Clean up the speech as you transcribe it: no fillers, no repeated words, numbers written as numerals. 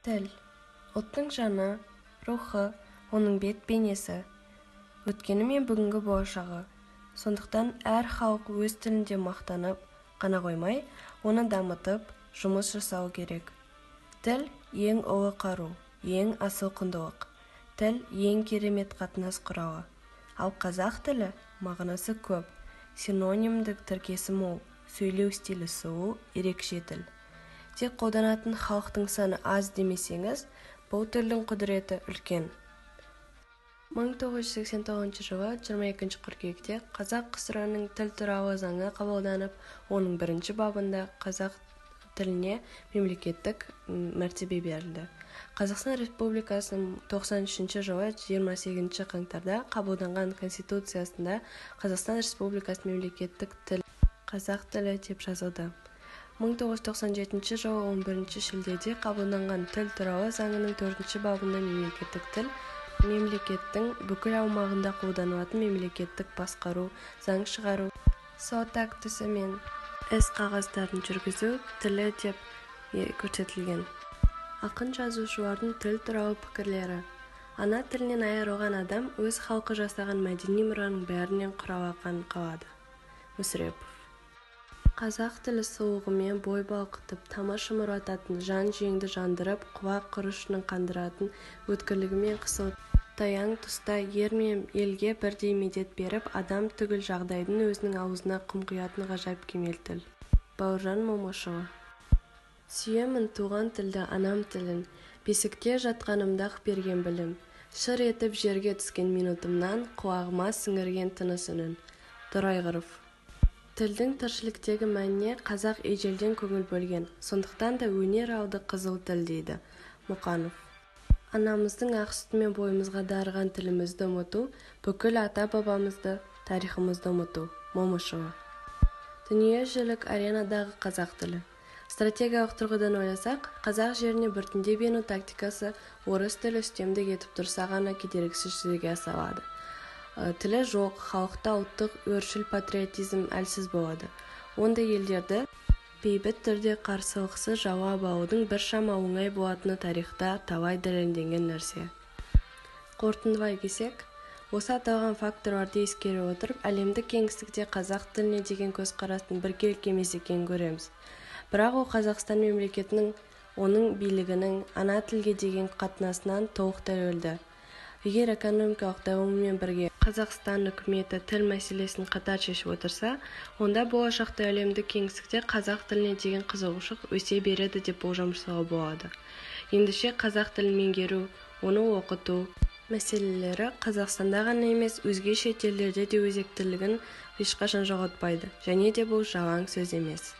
Тіл – ұлттың жаны, рухы, оның бет бейнесі, өткені мен бүгінгі болашағы. Сондықтан әр халық өз тілінде мақтанып қана қоймай, оны дамытып, жұмыс жасауы керек. Тіл – ең ұлы қару, ең асыл құндылық. Тіл – ең керемет қатынас құралы. Ал қазақ тілі мағынасы көп, синонимдік тіркесі мол, сөйлеу стилі сұлу, ерекше тіл. Тек қолданатын халықтың саны аз демесеңіз, бұл тілдің құдіреті үлкен. 1989 жылы 22 қыркүйекте Қазақ КСРО-ның тіл туралы заңы қабылданып, оның бірінші бабында қазақ тіліне мемлекеттік мәртебе берілді. Қазақстан Республикасының 93 жылы 28 қаңтарда қабылданған Конституциясында Қазақстан Республикасының мемлекеттік тілі қазақ тілі деп жазылды. 1997 жылы 11 шілдеде қабылданған Тіл туралы заңының 4 бабында мемлекеттік тіл мемлекеттің бүкіл аумағында қолданылатын мемлекеттік басқару, заң шығару, сот актісі мен іс қағаздарын жүргізу тілі деп көрсетілген. Ақын-жазушылардың тіл туралы пікірлері. Ана тілінен айырылған адам өз халқы жасаған мәдени мұраның бәрінен құралақан қалады. Мүсірепов. Қазақ тілі сұлулығымен бой балқытып, тамыр шымырлататын, жан жүйеңді жандырып, құлақ құрышын қандыратын, өткірлігімен қысылтаяң тұста ер мен елге бірдей медет беріп, адам түгіл жағдайдың өзінің аузына құм құятын ғажайып кемел тіл. Бауыржан Момышұлы. Сүйемін туған тілді, анам тілін, бесікте жатқанымда-ақ берген білім, шыр етіп жерге түскен минутымнан құлағыма сіңірген тыныс үнін. Торайғыров. Тілдің тіршіліктегі мәніне қазақ ежелден көңіл бөлген, сондықтан да өнер алды қызыл тіл дейді. Мұқанов. Анамыздың ақ сүтімен бойымызға дарыған тілімізді ұмыту, бүкіл ата-бабамызды, тарихымызды ұмыту. Момышұлы. Дүниежүзілік аренадағы қазақ тілі. Стратегиялық тұрғыдан ойласақ, қазақ жеріне біртіндеп ену тактикасы орыс тілі үстемдік етіп тұрса ғана кедергісіз жүзеге аса алады. Тілі жоқ, халықта ұлттық өршіл патриотизм әлсіз болады. Ондай елдерді бейбіт түрде қарсылықсыз жаулап алудың біршама оңай болатыны тарихта талай дәлелденген нәрсе. Қорытындылай келсек, осы аталған факторларды ескере отырып, әлемдік кеңістікте қазақ тіліне деген көзқарастың біркелкі емес екенін көреміз. Бірақ ол Қазақстан мемлекетінің, оның билігінің ана тілге деген қатынасынан толық тәуелді. Егер экономикалық дамумен бірге Қазақстан үкіметі тіл мәселесін қатар шешіп отырса, онда болашақта әлемдік кеңістікте қазақ тіліне деген қызығушылық өсе береді деп болжам жасауға болады. Ендеше қазақ тілін меңгеру, оны оқыту мәселелері Қазақстанда ғана емес, өзге шет елдерде де өзектілігін ешқашан жоғалтпайды. Және де бұл жалаң сөз емес.